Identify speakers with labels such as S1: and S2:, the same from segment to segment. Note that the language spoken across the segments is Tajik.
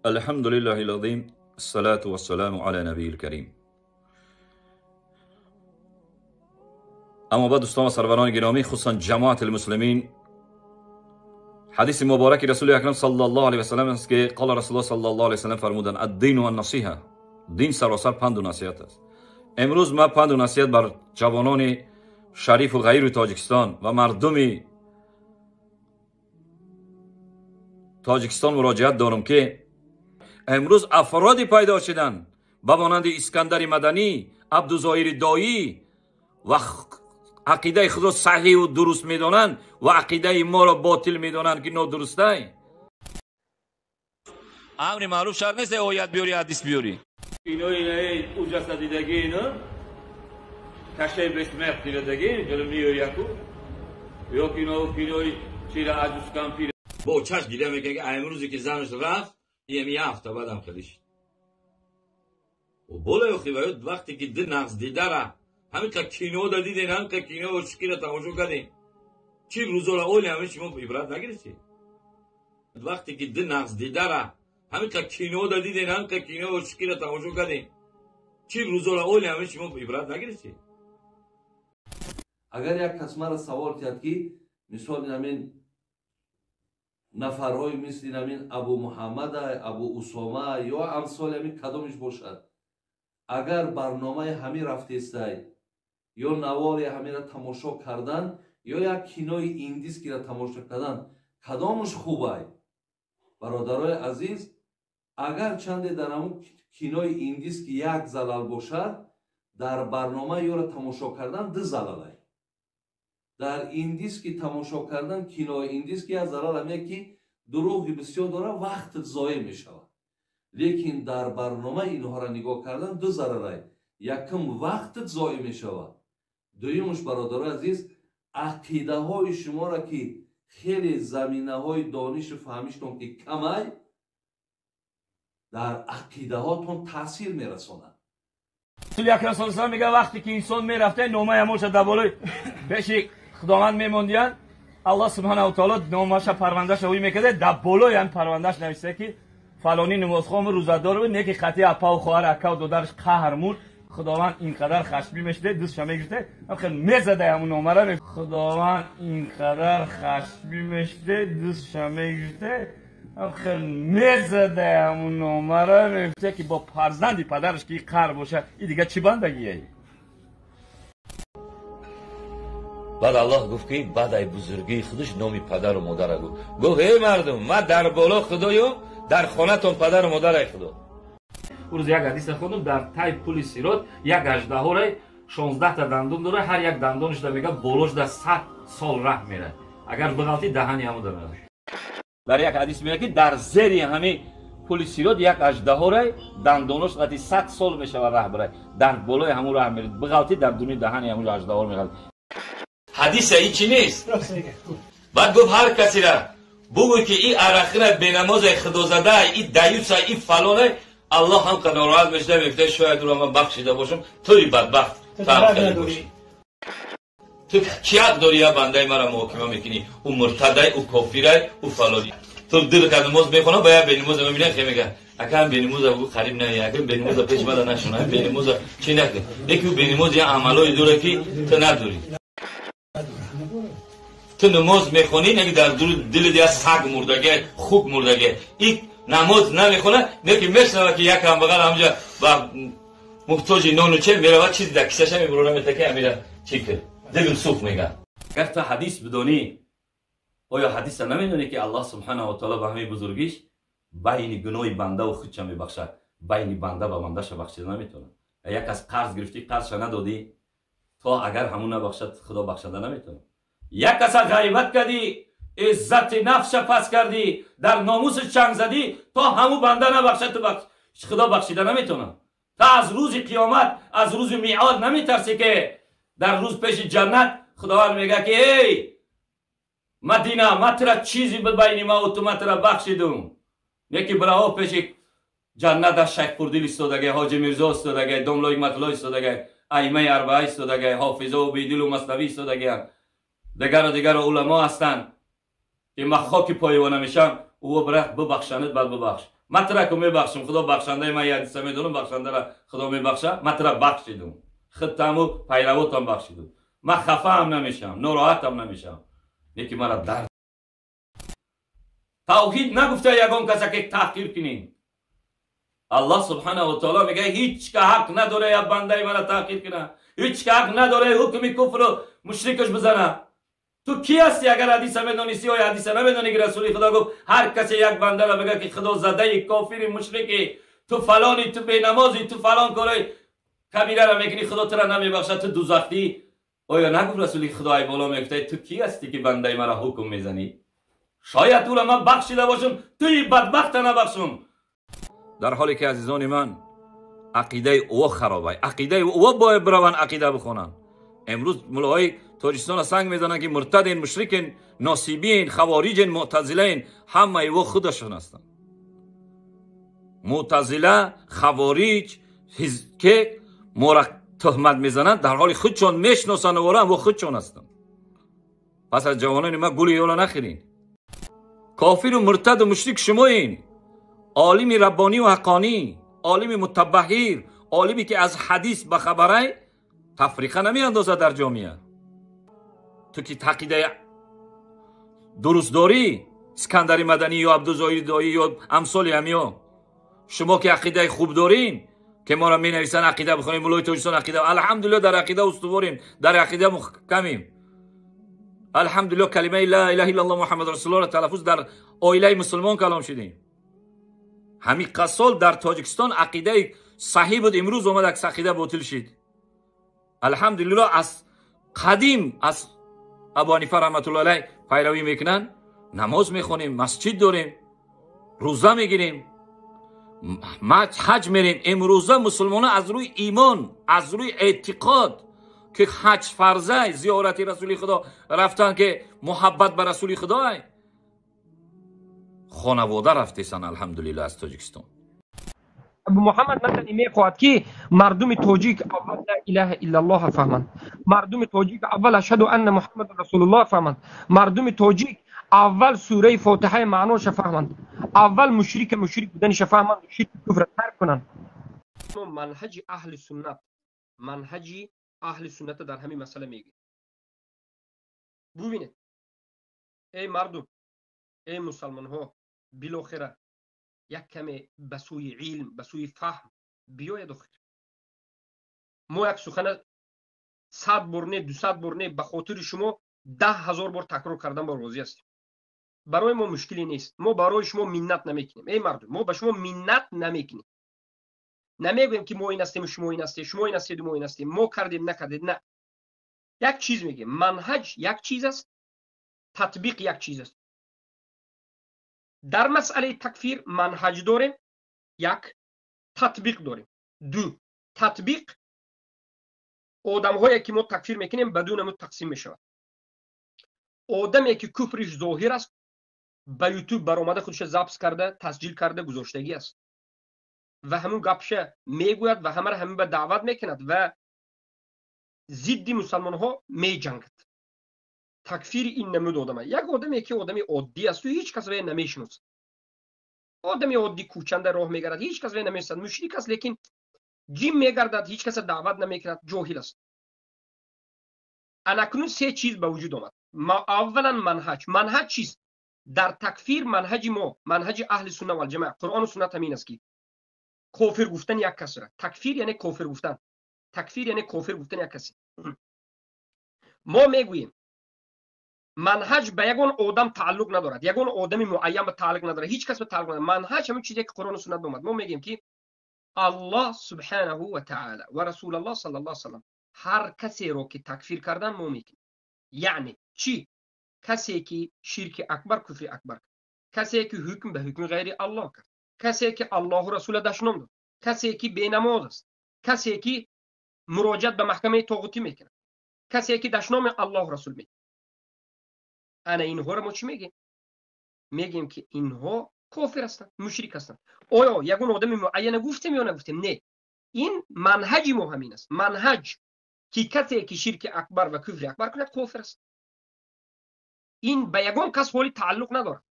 S1: الحمد لله العظيم الصلاة والسلام على نبي الكريم. اما بعد دوستان و سروران گرامی، خصوصا جماعت المسلمین، حدیث مبارک رسول اکرم صلی الله علیه و سلم است که قال رسول الله صلی الله علیه و سلم فرمودند: الدین و النصیحه، دین سراسر پند و نصیحت است. امروز ما پند و نصیحت بر جوانان شریف و غیر تاجیکستان و مردم تاجیکستان مراجعت دارم که امروز افرادی پیدا شدن به مانند اسکندر مدنی، عبدالظاهر دایی و عقیده خود را صحیح و درست میدانند و عقیده ما را باطل میدانند که نادرسته. امر معروف شرط نیست آیت بیاری حدیث بیاری. اینا اینا او جسد دیگه اینا کشه بسمخ دیگه دیگه جلو میاد یکو یا اینا کینوی چیرا عجوز کم پیر با چش گیره میگه که امروزی که زنش رفت یه هفته بعدم خیلیش و بالا یخی وقتی که دل نقص دیده را همین که کینو دادیدین، همین که کینو و شکی را تماشا کردین، چی روزا را اولی همین شما عبرت نگیرید. وقتی که دل نقص دیده را همین که کینو دادیدین، همین که کینو و شکی را تماشا کردین، چی روزا را اولی همین شما عبرت نگیرید.
S2: اگر یک کس مرا سوال کرد که مثال همین نفرهای مثل همین ابو محمد، ابو اسامه یا امثال همین کدامش باشد، اگر برنامه همین رفته یا نوار همین را تماشا کردن یا یک کینوی ایندیسکی را تماشا کردن کدامش خوبه؟ برادرای عزیز، اگر چند در همون کینوی ایندیسکی یک زلال باشد، در برنامه یا را تماشا کردن دو زلاله. در ایندیسکی تماشا کردن کینوی ایندیسکی یک زلال همیه که دروغی بسیار داره، وقت ضایع می شود. لیکن در برنامه اینها را نگاه کردن دو ضرره. یکم وقت ضایع می شود، دویمش برادرای عزیز عقیده های شما را که خیلی زمینه های دانش و فهمیشتون که کمه، در عقیده هاتون تاثیر می رساند.
S3: رسول اکرم صلی الله علیه و میگه وقتی که انسان میرفته نامه اموش در بالای پیش خداوند میموندیان، الله سبحانه و تعالی نامه‌اش پرونده‌اش اوی میکرده، در بالای هم پرونده‌اش نوشته که فلانی نمازخوان روزه‌دار بود، نیکی خطی اپا و خواهر اکا و دادرش قهر مرد، خداوند اینقدر خشمی میشده دوستش میگرفته خیلی میزده همون نامه را. خداوند اینقدر خشمی میشده دوستش میگرفته خیلی میزده همون نامه را، میگفته که با فرزندی پدرش که قهر باشه این دیگه چی بندگیه.
S1: بعد الله گفت که بعد ای بزرگی خودش نامی پدر و مادر گفت، گفت ای مردم من در بالا خدایم، در خانه‌تون پدر و مادر خدا.
S3: او روز یک حدیث خوندم، در تای پل صراط یک اژدها را 16 تا دندون داره، هر یک دندونش دا میگه بالاش در 100 سال راه میره، اگر بغلطی دهنی همو داره.
S1: در یک حدیث میگه که در زیر همه پل صراط یک اژدها را دندونش قطعی 100 سال میشه راه بره، در بالای همون راه میره، بغلطی در دونی دهنی همون اژدها میغلط. حدیث هیچی نیست. بعد گفت هر کسی را بگو که این عرقی را بینماز خدا زده، این دیوسه، این فلانه، الله هم که ناراحت میشه، میگه شاید رو من بخشیده باشم، توی بدبخت تو هم خیلی باشی، تو کی حق داری یا بنده مرا محاکمه میکنی؟ او مرتده، او کافره، او فلانی. تو دل که نماز میخونه باید بینماز میبینه خیلی میگه اگه بینماز بگو قریب نمیه، اگه بینماز پیش بده نشونه، بینماز چی نکنه، یکی بینماز یه عملای داره که تو نداری. تو نماز میخونی نگی در دل دیگه سگ مردگه، خوک مردگه، این نماز نمیخونه نگی میشنوه که یک هم بغل همجا و محتاج نان و چه میره و چیزی در کیسه‌ش میبرونه میتکه میره چی که دلم سوخت میگه. اگر تو حدیث بدونی، آیا حدیث نمیدونی که الله سبحانه و تعالی به همه بزرگیش بین گناه بنده و خودش میبخشد، بین بنده و بنده‌ش بخشیده نمیتونه. یک از قرض گرفتی قرضش ندادی، تا اگر همون نبخشد خدا بخشنده نمیتونه. یک کس غیبت کردی، عزت نفس پس کردی، در ناموس چنگ زدی، تا همو بنده نبخشد تو بخش خدا بخشیده نمیتونه. تا از روز قیامت، از روز میعاد نمیترسی که در روز پیش جنت خداوند میگه که ای مدینه، من ترا چیزی بود بین ما و تو، من ترا بخشیدم. یکی براها پیش جنت در شیخ پردیل ایستادگی، حاجی میرزا ایستادگی، دملای مطلع ایستادگی، ائمه اربعه ایستادگی، حافظه و بیدل و مثنوی ایستادگی، دیگر و دیگر علما هستند که من خاک پایوانه میشم، او برای ببخشند، بعد ببخش. Ман тура ку мебахшам, Худо бахшандаи ман, як ҳадиса медонам, бахшандара Худо мебахша. Ман тура бахшидум, худтаму пайравотам бахшидум. Ман хафаам намешавам, нороҳатам намешавам, лекин мара дард. Тавҳид нагуфта ягон каса ки таҳқир кунем. Аллоҳ субҳанаҳу ва таоло мегӯяд: ҳеҷ ка ҳақ надора як бандаи мара таҳқир куна, ҳеҷ ка ҳақ надора ҳукми куфру мушрикаш бизана. Ту кӣ ҳасти? Агар ҳадиса медонисти ё ҳадиса намедонӣ, ки Расули Худо гуфт: ҳар касе як бандара бигӯяд, ки Худо задаи, кофири, мушрики ту, фалони ту, бенамози ту, фалон корои кабирара мекунӣ, Худо тура намебахшад, ту дузахтӣ. Оё нагуфт Расули Худо ай боло мегуфта: ту кӣ ҳастӣ, ки бандаи мара ҳукм мезанӣ? Шояд ӯра ман бахшида бошам, туи бадбахта набахшум. Дар ҳоле ки, азизони ман, ақидаи ӯ харобай, ақидаи ӯ бояд бираванд ақида бихонанд. Имрӯз мулоҳои Тоҷикистонро санг мезананд, ки муртаден, мушрикен, носибиен, хавориҷен, муътазилаен. Ҳамаи ӯ худашон ҳастанд: муътазила, хавориҷ, ки моро туҳмат мезананд, дар ҳоли худшон мешиносанд ора ва худшон ҳастанд. Пас аз ҷавонони ма гули ёла нахӯрин. Кофиру муртаду мушрик шумоин. Олими раббонию ҳаққонӣ, олими мутабаҳир, олиме ки аз ҳадис ба хабарай, тафриқа намеандозад дар ҷомеа. Ту ки ақидаи дуруст дорӣ, Искандари Маданӣ ё Абдузоҳири Доӣ ё амсоли ҳамиё, шумо ки ақидаи хуб дорин, ки моро менависанд ақида бихонем, мулои Тоҷикистон ақида, алҳамдулилло, дар ақида устуворем, дар ақида муҳкамем, алҳамдулилло. Калимаи ла илаҳа иллаллоҳ, Муҳаммад расулуллоҳро талаффуз, дар оилаи мусулмон калом шудем. Ҳамин қасол дар Тоҷикистон ақидаи саҳӣ буд, имрӯз омад акс ақида ботил шид. Алҳамдулилло, аз қадим аз Абу Ҳанифа раҳматуллоҳи алайҳ пайравӣ мекунанд, намоз мехонем, масҷид дорем, рӯза мегирем, ҳаҷ мерем. Имрӯза мусулмонон аз рӯи имон, аз рӯи эътиқод, ки ҳаҷ фарзай, зиёрати Расули Худо рафтан, ки муҳаббат ба Расули Худой, хонавода рафтесан, алҳамдулилло, аз Тоҷикистон.
S4: Абу Муҳаммад Мадани мехоҳад, ки мардуми тоҷик аввал ла илаҳа иллаллоҳ фаҳманд, мардуми тоҷик аввал ашҳаду анна Муҳаммадан расулуллоҳ фаҳманд, мардуми тоҷик аввал сураи Фотиҳаи маъноша фаҳманд, аввал мушрика мушрик буданиша фаҳманд, ширки куфра тарк кунанд. Манҳаҷи аҳли суннат, манҳаҷи аҳли сунната дар ҳамин масъала мегӯем. Бубинед, эй мардум, эй мусалмонҳо, билохира як каме ба сӯи илм, ба сӯи фаҳм биёяд. Охир мо як сухана 100 бор не, 200 бор не, ба хотири шумо 10 000 бор такрор кардан бо розӣ ҳастем. Барои мо мушкиле нест. Мо барои шумо миннат намекунем, эй мардум, мо ба шумо миннат намекунем. Намегӯем, ки мо ин ҳастему шумо ин ҳастед, шумо ин ҳастеду мо ин ҳастем, мо кардем, накардед. На, як чиз мегӯем: манҳаҷ як чиз аст, татбиқ як чиз аст. Дар масъалаи такфир манҳаҷ дорем як, татбиқ дорем ду. Татбиқ: одамҳое ки мо такфир мекунем, ба ду намуд тақсим мешавад. Одаме ки куфриш зоҳир аст, ба Ютуб баромада, худша запись карда, тасҷил карда гузоштагӣ аст ва ҳамун гапша мегӯяд ва ҳамаро ҳамин ба даъват мекунад ва зидди мусалмонҳо меҷангад. Такфири ин намуд одама. Як одаме ки одами оддӣ асту ҳеҷ кас вая намешиносад, одами оддӣ, кӯчанда роҳ мегардад, ҳеҷ кас вая намешиносад, мушрик аст, лекин ҷим мегардад, ҳеҷ каса даъват намекунад, ҷоҳил аст. Анакнун се чиз ба вуҷуд омад. Аввалан, манҳаҷ. Манҳаҷ чист дар такфир? Манҳаҷи мо, манҳаҷи аҳли сунна валҷамоа, Қуръону суннат ҳамин аст, ки кофир гуфтани як касра, такфир яъне кофир гуфтан, такфир яъне кофир гуфтани як касе. Мо мегӯем, манҳаҷ ба ягон одам тааллуқ надорад, ягон одами муайян ба тааллуқ надорад, ҳеҷ кас ба тааллуқ надорад. Манҳаҷ ҳамин чизе ки Қуръону суннат омад. Мо мегӯем, ки Аллоҳ субҳанаҳу ва таала ва Расулаллоҳ саллаллоҳу алайҳи васаллам ҳар касеро ки такфир кардан, мо мекунем. Яъне чӣ? Касе ки ширки акбар, куфри акбар кард, касе ки ҳукм ба ҳукми ғайри Аллоҳ кард, касе ки Аллоҳу Расула дашном дод, касе ки бенамоз аст, касе ки муроҷиат ба маҳкамаи тоғутӣ мекунад, касе ки дашноми Аллоҳу Расул мекунад, ана инҳоро мо чӣ мегӯем? Мегӯем, ки инҳо кофир ҳастанд, мушрик ҳастанд. Оё ягон одами муайяна гуфтем ё нагуфтем? Не, ин манҳаҷи мо ҳамин аст. Манҳаҷ ки касе ки ширки акбар ва куфри акбар кунад, кофир аст. Ин ба ягон кас ҳоли тааллуқ надорад.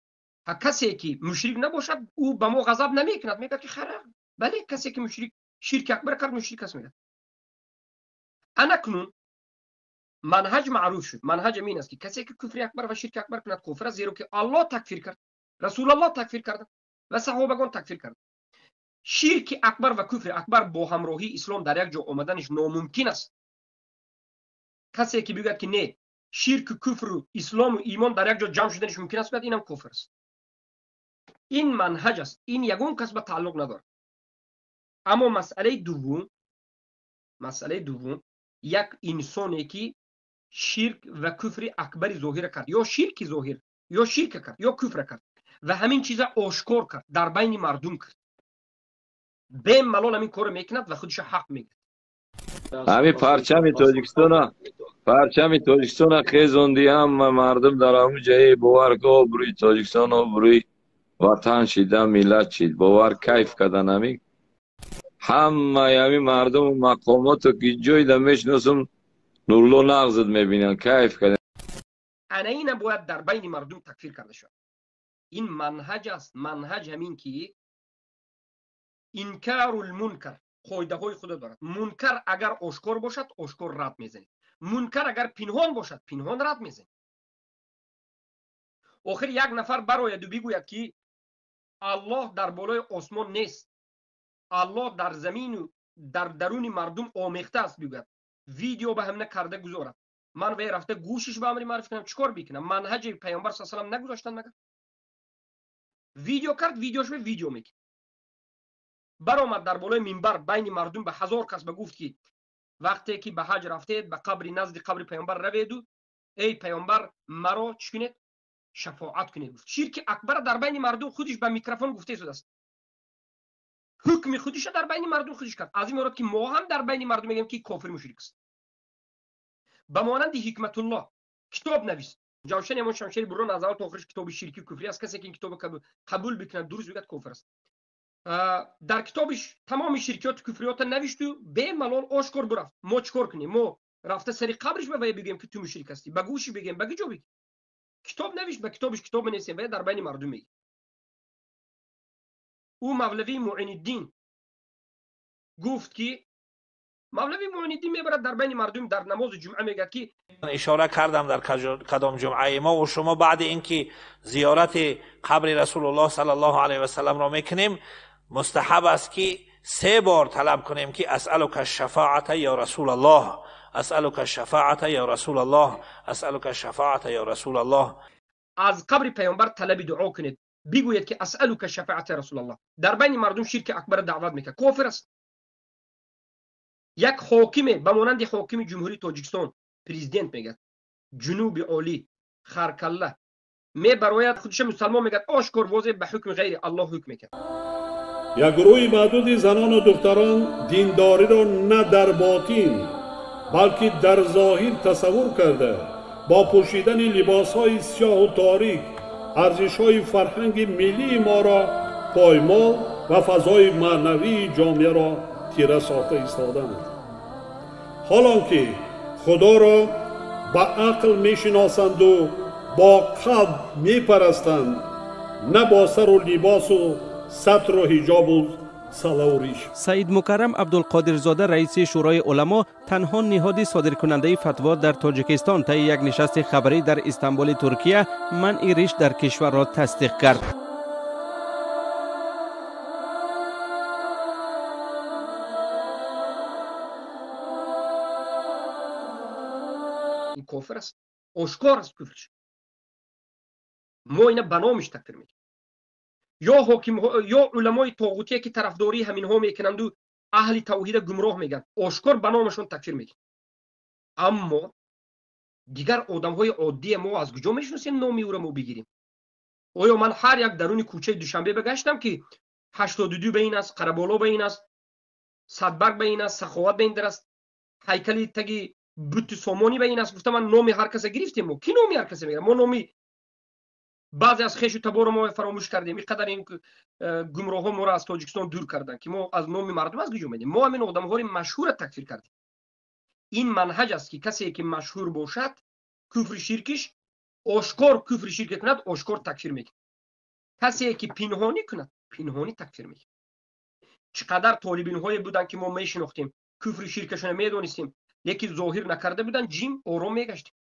S4: Касе ки мушрик набошад, ӯ ба мо ғазаб намекунад, мегӯяд ки хара, бале, касе ки мушрик ширки акбар кард, мушрик аст, мегӯяд. Анакнун манҳаҷ маъруф шуд. Манҳаҷ ин аст ки касе ки куфри акбар ва ширки акбар кунад, куфр аст, зеро ки Аллоҳ такфир кард, Расулаллоҳ такфир кард ва саҳобагон такфир кард. Ширки акбар ва куфри акбар бо ҳамроҳии ислом дар як ҷо омаданаш номумкин аст. Касе ки бигӯяд ки не, ширку куфру ислому имон дар як ҷо ҷамъ шуданаш мумкин аст, инам куфр аст. Ин манҳаҷ аст, ин ягон кас ба тааллуқ надорад. Аммо масъалаи дуввум, як инсоне ки ширк ва куфри акбари зоҳира кард, ё ширки зоҳир, ё ширка кард, ё куфра кард ва ҳамин чиза ошкор кард, дар байни мардум кард, бемалол ҳамин корро мекунад ва худашо ҳақ мегирад.
S1: Ҳамин парчами Тоҷикистона хезонди, ҳама мардум дар ҳамун ҷае бовар ки обрӯи Тоҷикистон, обрӯи ватан шида, миллат шид, бовар кайф кардан. Ҳамин ҳамаи ҳамин мардуму мақомоту ки ҷойда мешиносум, Нурулло нағзат мебинанд, кайф кардан.
S4: Ана ина бояд дар байни мардум такфир карда шавад. Ин манҳаҷ аст. Манҳаҷ ҳамин ки инкарул мункар қоидаҳои худо дорад. Мункар агар ошкор бошад, ошкор рад мезанед. Мункар агар пинҳон бошад, пинҳон рад мезанед. Охир як нафар барояду бигӯяд ки Аллоҳ дар болои осмон нест, Аллоҳ дар замину дар даруни мардум омехта аст, бигӯяд, видео ба ҳамина карда гузорад, ман вай рафта гӯшиш ба амри маъруф кунам, чӣ кор бикунам? Манҳаҷи Пайғамбар саллаллоҳу алайҳи васаллам нагузоштанд магар? Видео кард, видеош ба видео мекунад. Баромад дар болои минбар байни мардум ба 1000 кас ба гуфт ки вақте ки ба ҳаҷ рафтед, ба қабри назди қабри Пайғамбар раведу, эй Пайғамбар, маро чӣ кунед? Шафоат кунед. Гуфт. Ширки акбара дар байни мардум худиш ба микрофон гуфта истодааст. Ҳукми худиша дар байни мардум худиш кард. Аз ин мурод ки мо ҳам дар байни мардум мегӯем ки кофир мушрик аст. Ба монанди Ҳикматуллоҳ китоб навист. Ҷавшани ҳамон шамшери бурон аз аввал то охираш китоби ширки куфрӣ аст. Касе ки ин китобро қабул бикунад, дуруст бигӯяд, кофир аст. Дар китобиш тамоми ширкиёту куфриётро навишту бемалол ошкор бурафт. Мо чӣ кор кунем? Мо рафта сари қабриш ба вай бигӯем ки ту мушрик ҳастӣ, ба гӯши бигӯем, ба куҷо бигӯем? Китоб навишт, ба китобиш китоб менависем, вай дар байни мардум мегӯем. Ӯ Мавлавии Муиниддин гуфт ки Мавлавии Муиниддин мебарад дар байни мардум дар намози ҷумъа мегӯяд ки
S5: ишора кардам дар кадом ҷумъаи мо ва шумо баъди ин ки зиёрати қабри Расулуллоҳ саллаллоҳу алайҳи васалламро мекунем, мустаҳаб аст ки 3 бор талаб кунем ки асъалука шафоата ё Расулаллоҳ, асъалука шафоата ё Расулаллоҳ, асъалука шафоата ё Расулаллоҳ.
S4: Аз қабри Пайғамбар талаби дуо кунед, бигӯед ки асъалука шафоата ё Расулаллоҳ. Дар байни мардум ширки акбарро даъват мекард, кофир аст. Як ҳокиме ба монанди ҳокими Ҷумҳурии Тоҷикистон, президент мегӯяд, ҷунуби олӣ харкалла мебарояд, худиша мусалмон мегӯяд, ошкор возеҳ ба ҳукми ғайри Аллоҳ ҳукм мекард.
S6: Як гурӯҳи маъдуди занону духтарон диндориро на дар ботин, балки дар зоҳир тасаввур карда, бо пӯшидани либосҳои сиёҳу торик арзишҳои фарҳанги миллии моро поймол ва фазои маънавии ҷомеаро тира сохта истоданд. Ҳолон ки Худоро ба ақл мешиносанду бо қалб мепарастанд, на бо сару либосу сатру ҳиҷобу салаву риш.
S7: Саид Мукаррам Абдулқодирзода, раиси Шӯрои уламо, танҳо ниҳоди содиркунандаи фатво дар Тоҷикистон, таи як нишасти хабарӣ дар Истанбули Туркия манъи риш дар кишварро тасдиқ кард.
S4: Ин кофир аст, ошкор аст куфриш. Мо ина ба номиш такфир мекунем. Ё ҳокимҳо, ё уламои тоғутие ки тарафдории ҳаминҳо мекунанду аҳли тавҳида гумроҳ мегӯянд, ошкор ба номашон такфир мекунем. Аммо дигар одамҳои оддие мо аз куҷо мешиносем номи ӯро мо бигирем? Оё ман ҳар як даруни кӯчаи Душанбе багаштам ки 82 ба ин аст, Қараболо ба ин аст, Садбарг ба ин аст, Саховат ба ин дар аст, ҳайкали таги бути Сомонӣ ба ин аст, гуфта ман номи ҳар каса гирифтем? Мо ки номи ҳар каса мегирам? Мо номи баъзе аз хешу таборро мо фаромӯш кардем. Ин қадар ин гумроҳҳо моро аз Тоҷикистон дур карданд ки мо аз номи мардум аз куҷо медем? Мо ҳамин одамҳои машҳурро такфир кардем. Ин манҳаҷ аст ки касе ки машҳур бошад, куфри ширкиш ошкор куфри ширк кунад, ошкор такфир мекунад. Касе ки пинҳонӣ кунад, пинҳонӣ такфир мекунад. Чӣ қадар толибинҳое буданд, ки мо мешинохтем, куфри ширкашона медонистем, лекин зоҳир накарда буданд, ҷим ором мегаштем.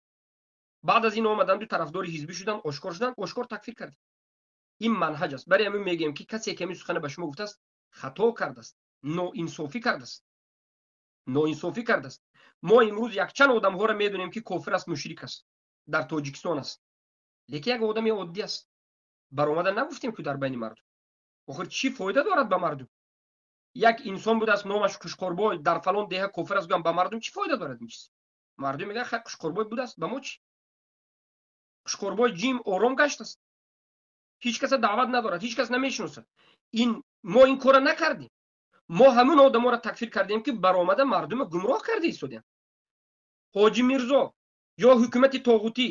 S4: Баъд аз ин омаданд ду тарафдори ҳизбӣ шуданд, ошкор шуданд, ошкор такфир кардем. Ин манҳаҷ аст. Барои ҳамин мегӯем, ки касе ки ҳамин сухана ба шумо гуфтааст, хато кардааст, ноинсофӣ кардааст, ноинсофӣ кардааст. Мо имрӯз якчанд одамҳоро медонем, ки кофир аст, мушрик аст, дар Тоҷикистон аст, лекин як одами оддӣ аст. Баромада нагуфтем, ки дар байни мардум. Охир чӣ фоида дорад ба мардум? Як инсон будааст, номаш Қушқорбой, дар фалон деҳа кофир аст, гӯям, ба мардум чӣ фоида дорад ин чиз? Мардум мегӯяд, хай, Қушқорбой будааст, ба мо чӣ? Қушқорбой ҷим ором гаштааст, ҳеҷ каса даъват надорад, ҳеҷ кас намешиносад. Ин мо ин кора накардем. Мо ҳамун одаморо такфир кардем, ки баромада мардума гумроҳ карда истодем. Ҳоҷи Мирзо ё ҳукумати тоғутӣ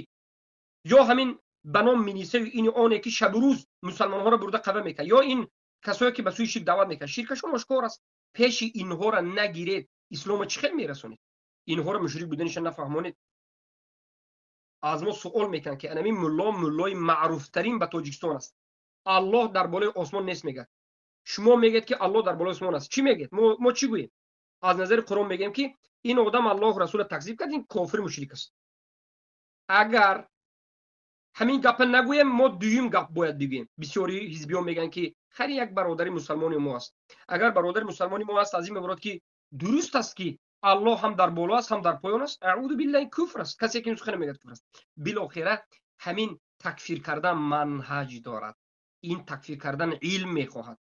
S4: ё ҳамин ба ном милисаю ини оне, ки шабу рӯз мусалмонҳоро бурда қава мекард, ё ин касое ки ба сӯи ширк даъват мекард, ширкашон ошкор аст. Пеши инҳоро нагиред, исломо чӣ хел мерасонед? Инҳоро мушрик буданиша нафаҳмонед. Аз мо суол мекунанд, ки анамин мулло муллои маъруфтарин ба Тоҷикистон аст, Аллоҳ дар болои осмон нест мегӯяд. Шумо мегӯед, ки Аллоҳ дар болои осмон аст. Чӣ мегӯед? Мо чӣ гӯем? Аз назари Қуръон мегӯем, ки ин одам Аллоҳу расула такзиб кард, ин кофир мушрик аст. Агар ҳамин гапа нагӯем, мо дуюм гап бояд бигӯем. Бисёри ҳизбиҳо мегӯянд, ки хайр, як бародари мусалмони мо аст. Агар бародари мусалмони мо аст, аз ин меборад, ки дуруст аст, ки Аллоҳ ҳам дар боло аст, ҳам дар поён аст. Аъузу биллаҳ, куфр аст. Касе ки ин сухана мегӯяд, куфр аст. Билохира ҳамин такфир кардан манҳаҷ дорад, ин такфир кардан илм мехоҳад.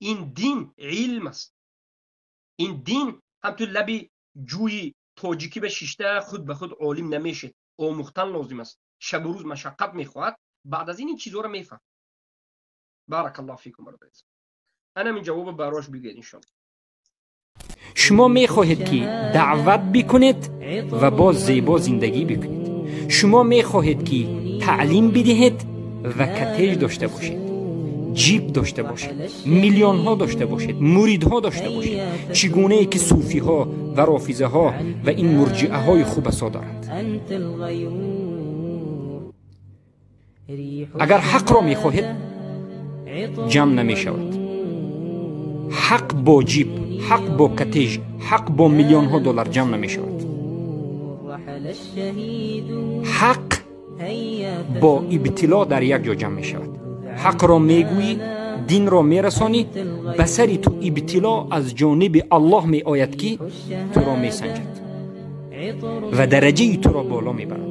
S4: Ин дин илм аст. Ин дин ҳамту лаби ҷӯи тоҷикӣ ба шишта худ ба худ олим намешед. Омӯхтан лозим аст, шабу рӯз машаққат мехоҳад. Баъд аз ин ин чизҳоро мефаҳм. Баракаллоҳу фикум, бародари азиз. Анам ин ҷавоба барош бигӯед, иншоалло.
S8: Шумо мехоҳед, ки даъват бикунед ва боз зебо зиндагӣ бикунед. Шумо мехоҳед, ки таълим бидиҳед ва катеж дошта бошед, ҷип дошта бошед, миллионҳо дошта бошед, муридҳо дошта бошед, чӣ гунае ки суфиҳо ва рофизаҳо ва ин мурҷиаҳои хубасо доранд. Агар ҳақро мехоҳед, ҷамъ намешавад. Ҳақ бо ҷип, ҳақ бо катеж, ҳақ бо миллионҳо доллар ҷамъ намешавад. Ҳақ бо ибтило дар як ҷо ҷамъ мешавад. Ҳақро мегӯӣ, динро мерасонӣ, ба сари ту ибтило аз ҷониби Аллоҳ меояд, ки туро месанҷад ва дараҷаи туро боло мебарад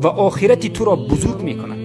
S8: ва охирати туро бузург мекунад.